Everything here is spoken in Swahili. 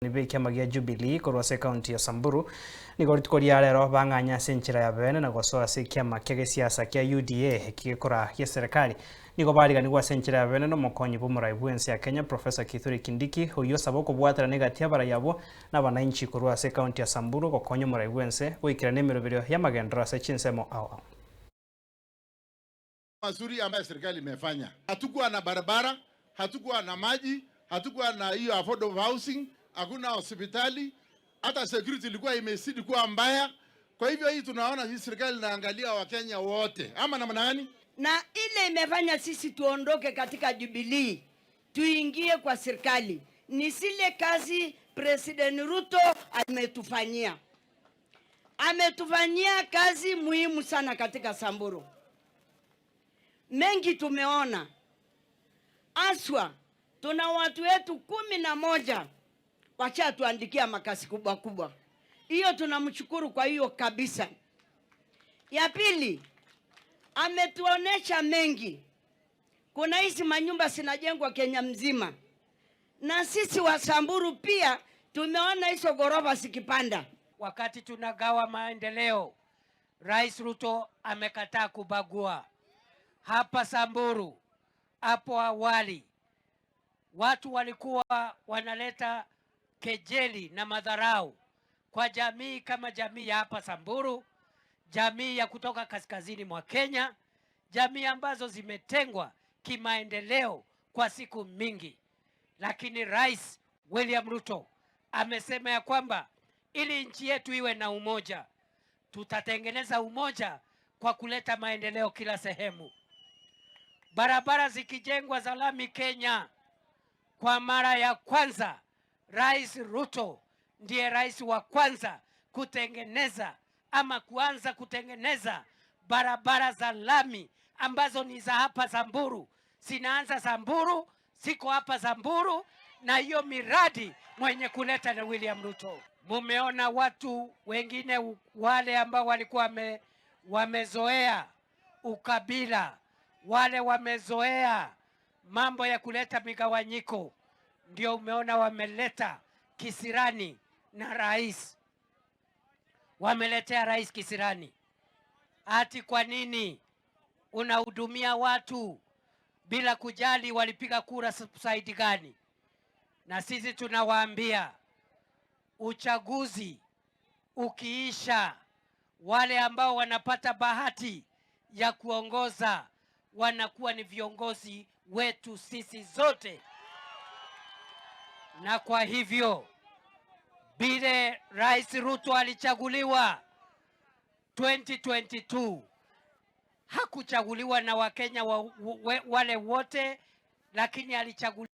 Be ekiama gia Jubilee korwa ase ekaunti ya Samburu nigo rituko ria rero bang'anya ase enchera ya bene na gosoa ase ekiama kia gesiasa kia UDA ekigekora gia serikali. Nigo bariganigwa ase enchera ya bene na omokonyi bwa omorai bwa ense ya Kenya, Professor Kithure Kindiki, oyio osaba okobwaterana egati y'abarai abwo na abananchi korwa ase ekaunti ya Samburu gokonya omorai bwa ense goikerana emeroberio y'amagenderero ase chinsemo ao ao. Mazuri ambayo serikali imefanya. Hatukuwa na barabara, hatukuwa na maji, hatukuwa na hiyo affordable housing, hakuna hospitali, hata security ilikuwa imezidi kuwa mbaya. Kwa hivyo hii tunaona hii serikali inaangalia Wakenya wote, ama namna gani? Na ile imefanya sisi tuondoke katika Jubilee tuingie kwa serikali ni zile kazi President Ruto ametufanyia. Ametufanyia kazi muhimu sana katika Samburu. Mengi tumeona, haswa tuna watu wetu 11 washatuandikia makazi kubwa kubwa. Hiyo tunamshukuru kwa hiyo kabisa. Ya pili, ametuonesha mengi. Kuna hizi manyumba zinajengwa Kenya mzima, na sisi wa Samburu pia tumeona hizo ghorofa zikipanda. Wakati tunagawa maendeleo, Rais Ruto amekataa kubagua. Hapa Samburu hapo awali watu walikuwa wanaleta kejeli na madharau kwa jamii kama jamii ya hapa Samburu, jamii ya kutoka kaskazini mwa Kenya, jamii ambazo zimetengwa kimaendeleo kwa siku mingi. Lakini Rais William Ruto amesema ya kwamba ili nchi yetu iwe na umoja, tutatengeneza umoja kwa kuleta maendeleo kila sehemu. Barabara zikijengwa za lami Kenya, kwa mara ya kwanza Rais Ruto ndiye rais wa kwanza kutengeneza ama kuanza kutengeneza barabara za lami ambazo ni za hapa Samburu. Zinaanza Samburu, ziko hapa Samburu, na hiyo miradi mwenye kuleta ni William Ruto. Mumeona watu wengine wale ambao walikuwa wamezoea ukabila, wale wamezoea mambo ya kuleta migawanyiko, ndio umeona wameleta kisirani na rais, wameletea rais kisirani. Ati kwa nini unahudumia watu bila kujali walipiga kura side gani? Na sisi tunawaambia, uchaguzi ukiisha, wale ambao wanapata bahati ya kuongoza wanakuwa ni viongozi wetu sisi zote. Na kwa hivyo vile Rais Ruto alichaguliwa 2022, hakuchaguliwa na Wakenya wale wote, lakini alichaguliwa